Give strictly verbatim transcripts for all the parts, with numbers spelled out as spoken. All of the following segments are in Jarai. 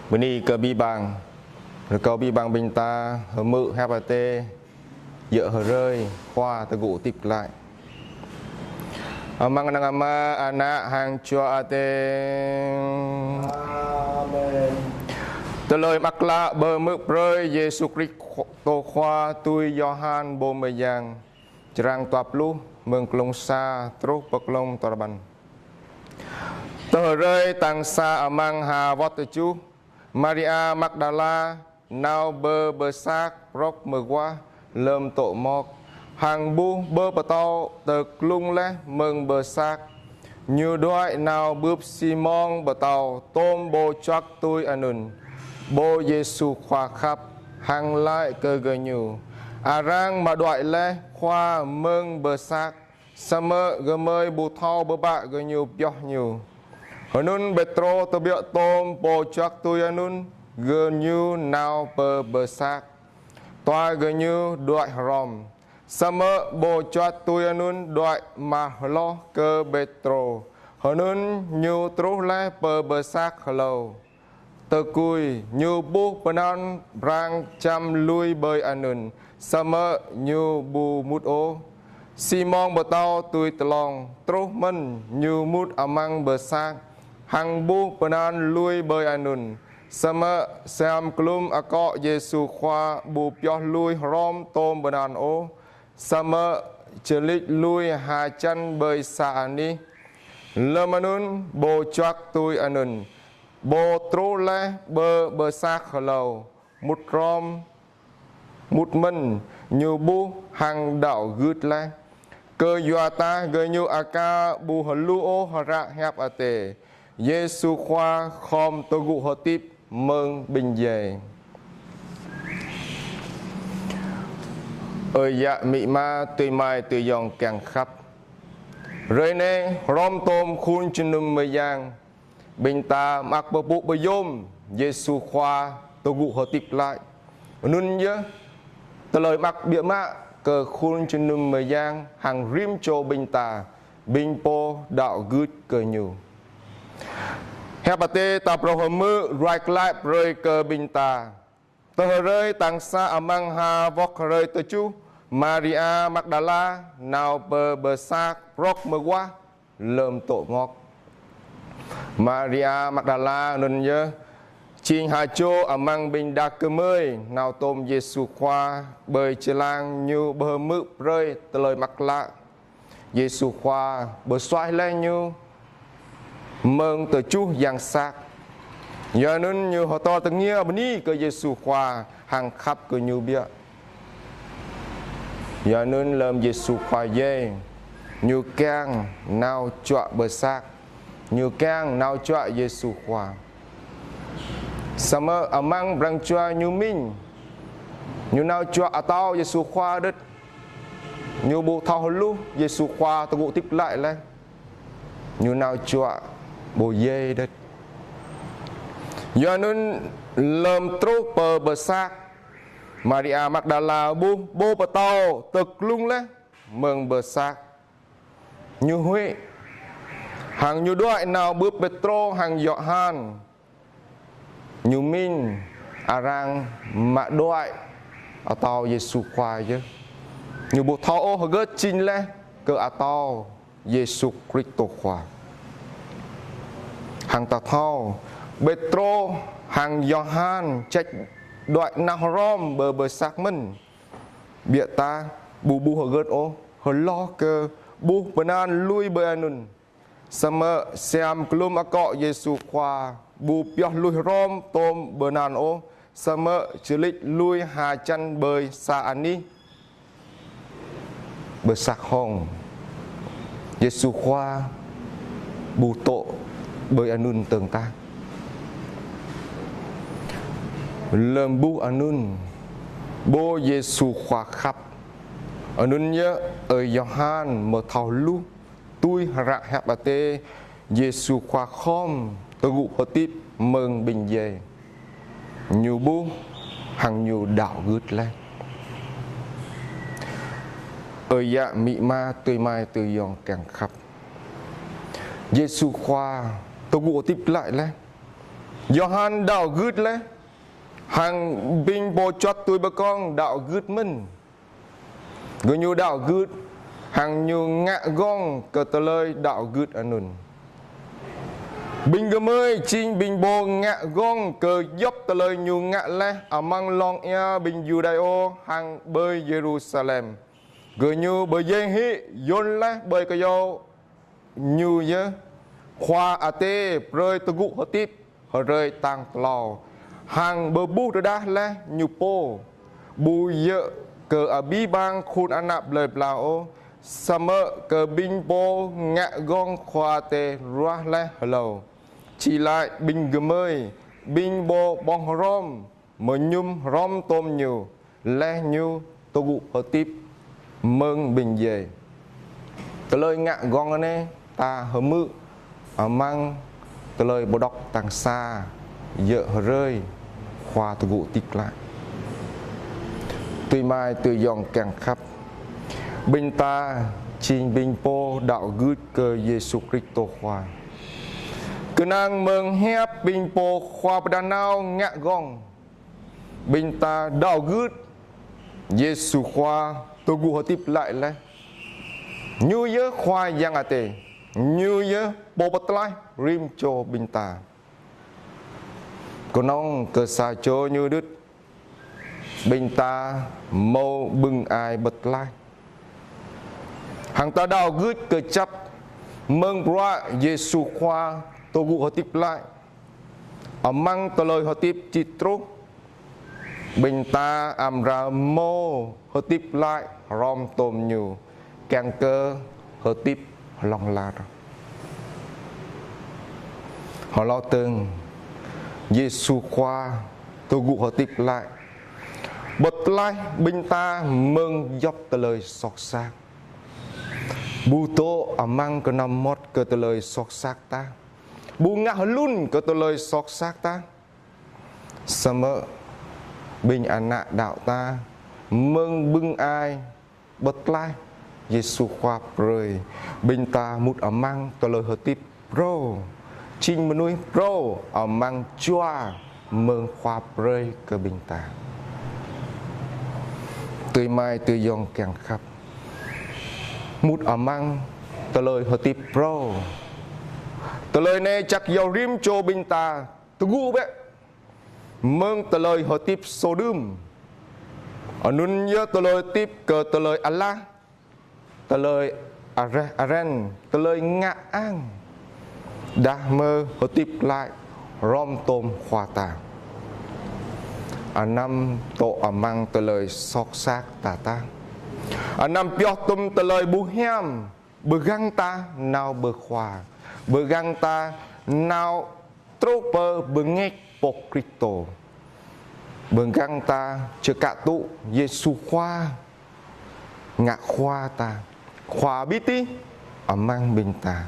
Bơni kơ abih bang. Rơkâo abih bang ƀing ta hơmư̆ hiăp Adai, yơh hrơi Khua tơgŭ hơdip glaĭ. Amăng anăn Ama, Ană hăng Jua Adai. Amen. Tơlơi Mơak Klă pơhmư̆ brơi Yêsu Krist Khua-, Tô Khua tui Yôhan pô mơyang. Črăn dua pluh, mơ̆ng klông sa truh pơ klông duapăn. Tơ hrơi tal sa amăng ha wot tơjuh, Maria Magdala nao pơ pơsat prŏk mơguah lơm dŏ mŏk, hăng ƀuh pơ pơtâo tơglŭng laih mơ̆ng pơsat. Ñu đuaĭ nao bưp Simôn pơtâo tôm pô juat tui anŭn, pô Yêsu Khua khăp, hăng laĭ kơ gơñu: Arăng mă đuaĭ laih Khua mơ̆ng pơsat, samơ̆ gơmơi ƀu thâo pơpă gơñu pioh Ñu. Hơnŭn Pêtrô tơbiă tôm pô juat tui anŭn, gơñu nao pơ pơsat. Dua gơñu đuaĭ hrŏm. Samơ̆ pô juat tui anŭn đuaĭ mă hloh kơ Pêtrô. Hơnŭn ñu truh laih pơ pơsat hlâo. Tơkui, ñu ƀuh pơanăn arăng čăm lui ƀơi anŭn, samơ̆ ñu ƀu mŭt ôh. Simôn pơtâo tui tlong, truh mơ̆n ñu mŭt amăng pơsat, hăng ƀuh pơanăn lui ƀơi anŭn, samơ̆ siam glŭm akŏ Yêsu Khua ƀu pioh lui hrŏm tôm pơanăn ôh, samơ̆ čơlĭt lui ha čăn ƀơi sa anih. Lơm anŭn pô juat tui anŭn, pô truh laih pơ pơsat hlâo, mŭt hrŏm, mŭt mơ̆n, ñu ƀuh hăng đaŏ gưt laih. Kơyua dah gơñu aka ƀu hluh ôh hră hiăp Adai, Yêsu Khua khŏm tơgŭ hơdip mơ̆ng ƀing djai. Ơi yă, amĭ ama, adơi amai, adơi ayŏng kiăng khăp. Hrơi anai, hrŏm tôm khul jơnum mơyang, ƀing ta mơak pơpŭ pơyom Yêsu Khua tơgŭ hơdip glaĭ. Anŭn yơh tơlơi mơak biă mă kơ khul jơnum mơyang hăng rĭm čô ƀing ta, ƀing pô đaŏ gưt kơ Ñu. Hiăp Adai ta phrâo hơmư̆ ruai glaĭ brơi kơ ƀing ta. Tơ hrơi tal sa amăng ha wot hrơi tơjuh, Maria Magdala nao pơ pơsat prŏk mơguah lơm dŏ mŏk. Maria Magdala anŭn yơh jing ha čô amăng ƀing đah kơmơi nao tôm Yêsu Khua ƀơi jơlan Ñu pơhmư̆ brơi tơlơi mơak klă. Yêsu Khua pơsuaih laih ñu mơ̆ng tơjuh yang sat. Yua anŭn ñu hơdơr tơngia bơni kơ Yêsu Khua hăng khăp kơ Ñu biă. Yua anŭn lơm Yêsu Khua djai, ñu kiăng nao juă pơsat, ñu kiăng nao juă Yêsu Khua. Samơ̆ amăng pran jua ñu mĭn, ñu nao juă atâo Yêsu Khua đôč. Ñu ƀu thâo hluh Yêsu Khua tơgŭ hơdip glaĭ laih. Ñu nao juă pô djai đôč. Yua anŭn lơm truh pơ pơsat, Maria Magdala ƀuh pô pơtâo tơglŭng laih mơ̆ng pơsat. Ñu huĭ, hăng ñu đuaĭ nao bưp Pêtrô hăng Yôhan. Ñu mĭn arăng mă đuaĭ atâo Yêsu Khua yơh. Ñu ƀu thâo ôh hơgĕt jing laih kơ atâo Yêsu Krist Khua. Hăng ta thâo, Pêtrô hăng Yôhan čĕč đuaĭ nao hrŏm pơ pơsat mơ̆n. Biă dah ƀu ƀuh hơgĕt ôh, hloh kơ ƀuh pơanăn lui ƀơi anŭn. Samơ̆ siam glŭm akŏ Yêsu Khua ƀu pioh lui hrŏm tôm pơanăn ôh, samơ̆ čơlĭt lui ha čăn ƀơi sa anih. Pơsat hŏng. Yêsu Khua ƀu dŏ ƀơi anŭn dơ̆ng tah. Lơm ƀuh anŭn, pô Yêsu Khua khăp. Anŭn yơh ơi Yôhan mơ̆ thâo hluh tui hră hiăp Adai, Yêsu Khua khŏm tơgŭ hơdip mơ̆ng ƀing djai. Ñu ƀuh hăng ñu đaŏ gưt laih. Ơi yă, amĭ ama, adơi amai, adơi ayŏng kiăng khăp. Yêsu Khua tơgŭ hơdip glaĭ laih. Yôhan đaŏ gưt laih, hăng ƀing pô čuăt tui pơkŏng đaŏ gưt mơ̆n. Gơñu đaŏ gưt, hăng ñu ngă gơ̆ng kơ tơlơi đaŏ gưt anŭn. Ƀing gơmơi jing ƀing pô ngă gơ̆ng kơ djŏp tơlơi ñu ngă laih amăng lŏn ia ƀing Yuđêô hăng ƀơi Yêrusalem. Gơñu pơjing hĭ yôn laih ƀơi kơyâo ñu yơh: Khua Adai brơi tơgŭ hơdip hrơi tal klâo, hăng pơƀuh rơđah laih ñu pô, ƀu djơ̆ kơ abih bang khul ană plơi pla ôh, samơ̆ kơ ƀing pô ngă gơ̆ng Khua Adai ruah laih hlâo. Či laĭ ƀing gơmơi, ƀing pô ƀơ̆ng hrŏm, mơñum hrŏm tôm ñu, laih ñu tơgŭ hơdip mơ̆ng ƀing djai. Tơlơi ngă gơ̆ng anai ta hơmư̆ amăng tơlơi pơđŏk tal sa, djơ̆ hrơi Khua tơgŭ hơdip glaĭ. Tui amai tui ayŏng kiăng khăp, ƀing ta jing ƀing pô đaŏ gưt kơ Yêsu Kristô Khua. Kơnang mơ̆ng hiăp ƀing pô Khua pơđar nao ngă gơ̆ng, ƀing ta đaŏ gưt Yêsu Khua tơgŭ hơdip glaĭ laih. Ñu yơh Khua Yang Adai, ñu yơh Pô pơtlaih rĭm čô ƀing ta. Kơnơ̆ng kơ sa čô ñu đôč, ƀing ta hmâo bưng ai pơtlaih. Hăng ta đaŏ gưt kơčăp mơ̆ng bruă Yêsu Khua tơgŭ hơdip glaĭ. Amăng tơlơi hơdip či truh, ƀing ta amra hmâo hơdip glaĭ hrŏm tôm ñu, kiăng kơ hơdip hlŏng lar. Hlâo dơ̆ng, Yêsu Khua tơgŭ hơdip glaĭ, pơtlaih ƀing ta mơ̆ng djŏp tơlơi soh sat. Ƀu dŏ amăng kơnăm mơmŏt kơ tơlơi soh sat ta, ƀu ngă hlŭn kơ tơlơi soh sat ta. Samơ̆ ƀing ană đaŏ ta mơ̆ng bưng ai pơtlaih Yêsu Khua brơi, ƀing ta mŭt amăng tơlơi hơdip phrâo, jing mơnuih phrâo amăng jua mơ̆ng Khua brơi kơ ƀing ta. Tui amai tui ayŏng kiăng khăp, mŭt amăng tơlơi hơdip phrâo. Tơlơi anai čăk iâu rĭm čô ƀing ta tơgŭ bĕ mơ̆ng tơlơi hơdip sô đưm. Anŭn yơh tơlơi hơdip kơ tơlơi alah, tơlơi areh aren, tơlơi ngă ang. Đah mơ̆ hơdip glaĭ hrŏm tôm Khua ta. Anăm dŏ amăng tơlơi soh sat ta tah. Anăm pioh tŭm tơlơi ƀu hiam pơgang ta nao pơ Khua, pơgang ta nao truh pơ bơngač pô Kristô, pơgang ta čơkă tŭ Yêsu Khua ngă Khua ta, Khua ƀu tih amăng ƀing ta.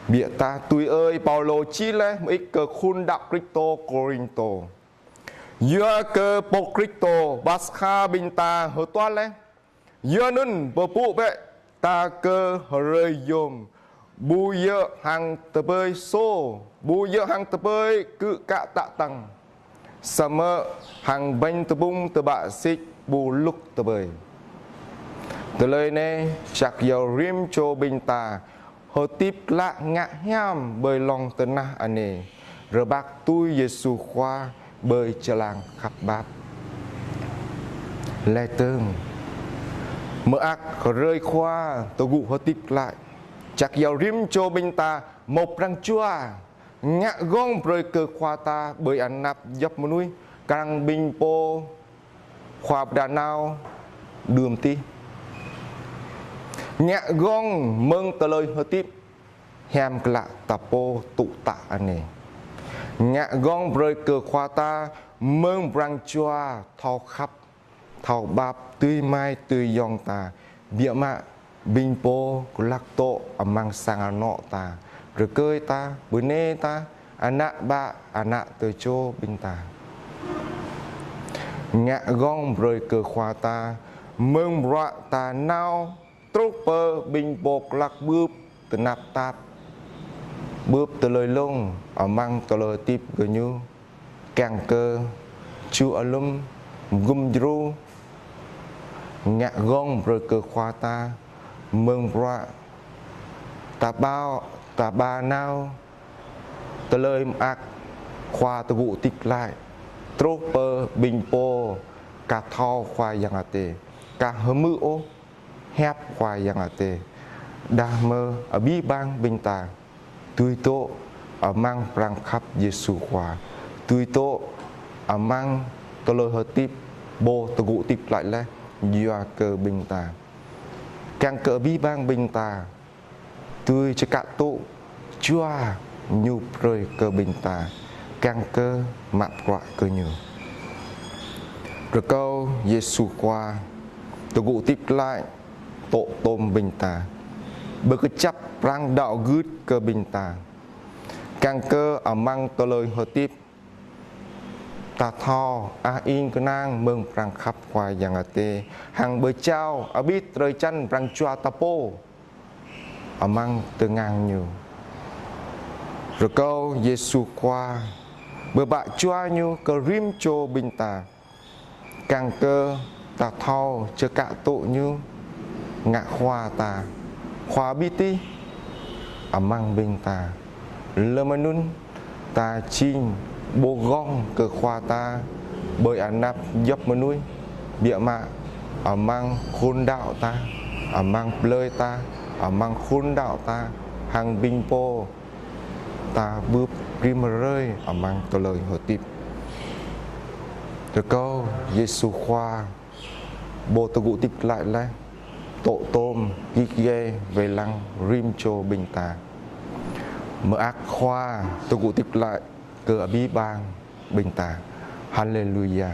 Biă tah tui ơi Paulô čih laih mơit kơ khul đaŏ Kristô Kôrintô: Yua kơ pô Kristô Paskha ƀing ta hơtuah laih, yua anŭn pơpŭ bĕ ta kơ hrơi yôm, ƀu djơ̆ hăng tơpơi sô, ƀu djơ̆ hăng tơpơi kư̆ kă tă tăng, samơ̆ hăng ƀañ tơpŭng tơpă sĭt ƀu lŭk tơpơi. Tơlơi anai čăk iâu rĭm čô ƀing ta hơdip glaĭ ngă hiam ƀơi lŏn tơnah anai, rơbat tui Yêsu Khua ƀơi jơlan khăp pap. Laih dơ̆ng, mơak hrơi Khua tơgŭ hơdip glaĭ, čăk iâu rĭm čô ƀing ta hmâo pran jua ngă gơ̆ng brơi kơ Khua ta ƀơi anăp djŏp mơnuih, kar hăng ƀing pô Khua pơđar nao đưm tih. Ngă gơ̆ng mơ̆ng tơlơi hơdip hiam klă ta pô tŭ tă anai. Ngă gơ̆ng brơi kơ Khua ta mơ̆ng pran jua thâo khăp, thâo pap tui amai tui ayŏng ta, biă mă ƀing pô glăk dŏ amăng sang anŏ ta, rơkơi ta, bơnai ta, ană bă, ană tơčô ƀing ta. Ngă gơ̆ng brơi kơ Khua ta mơ̆ng bruă ta nao truh pơ ƀing pô glăk bưp tơnap tap. bưp tơlơi lông amăng tơlơi hơdip gơñu, kiăng kơ ču alum gum djru ngă gơ̆ng brơi kơ Khua ta mơ̆ng bruă. Ta ba, ta ba nao tơlơi mơak Khua tơgŭ hơdip glaĭ truh pơ ƀing pô ka thâo Khua Yang Adai, ka hơmư̆ ôh hiăp Khua Yang Adai. Đah mơ abih bang ƀing ta dưi dŏ amăng prang khăp Yêsu Khua, dưi dŏ amăng tơlơi hơdip Pô tơgŭ hơdip glaĭ laih yua kơ ƀing ta. Kiăng kơ abih bang ƀing ta dưi čơkă tŭ jua Ñu brơi kơ ƀing ta, kiăng kơ mă bruă kơ Ñu. Rơkâo Yêsu Khua tơgŭ hơdip glaĭ dŏ tôm ƀing ta, pơkơjăp prang đaŏ gưt kơ ƀing ta, kiăng kơ amăng tơlơi hơdip ta thâo ah ing kơnang mơ̆ng prang khăp Khua Yang Adai, hăng pơjao abih drơi jăn prang jua ta pô amăng tơngan Ñu. Rơkâo Yêsu Khua pơbă jua Ñu kơ rĭm čô ƀing ta, kiăng kơ ta thâo čơkă tŭ Ñu ngă Khua ta, Khua ƀu tih amăng ƀing ta. Lơm anŭn ta jing pô gơ̆ng kơ Khua ta ƀơi anăp djŏp mơnuih, biă mă amăng khul đaŏ ta, amăng plơi ta, amăng khul đaŏ ta, hăng ƀing pô ta bưp rĭm hrơi amăng tơlơi hơdip. Rơkâo Yêsu Khua Pô tơgŭ hơdip glaĭ laih dŏ tôm git gai wai lăng rĭm čô ƀing ta, mơak Khua tơgŭ hơdip glaĭ kơ abih bang ƀing ta. Haleluya.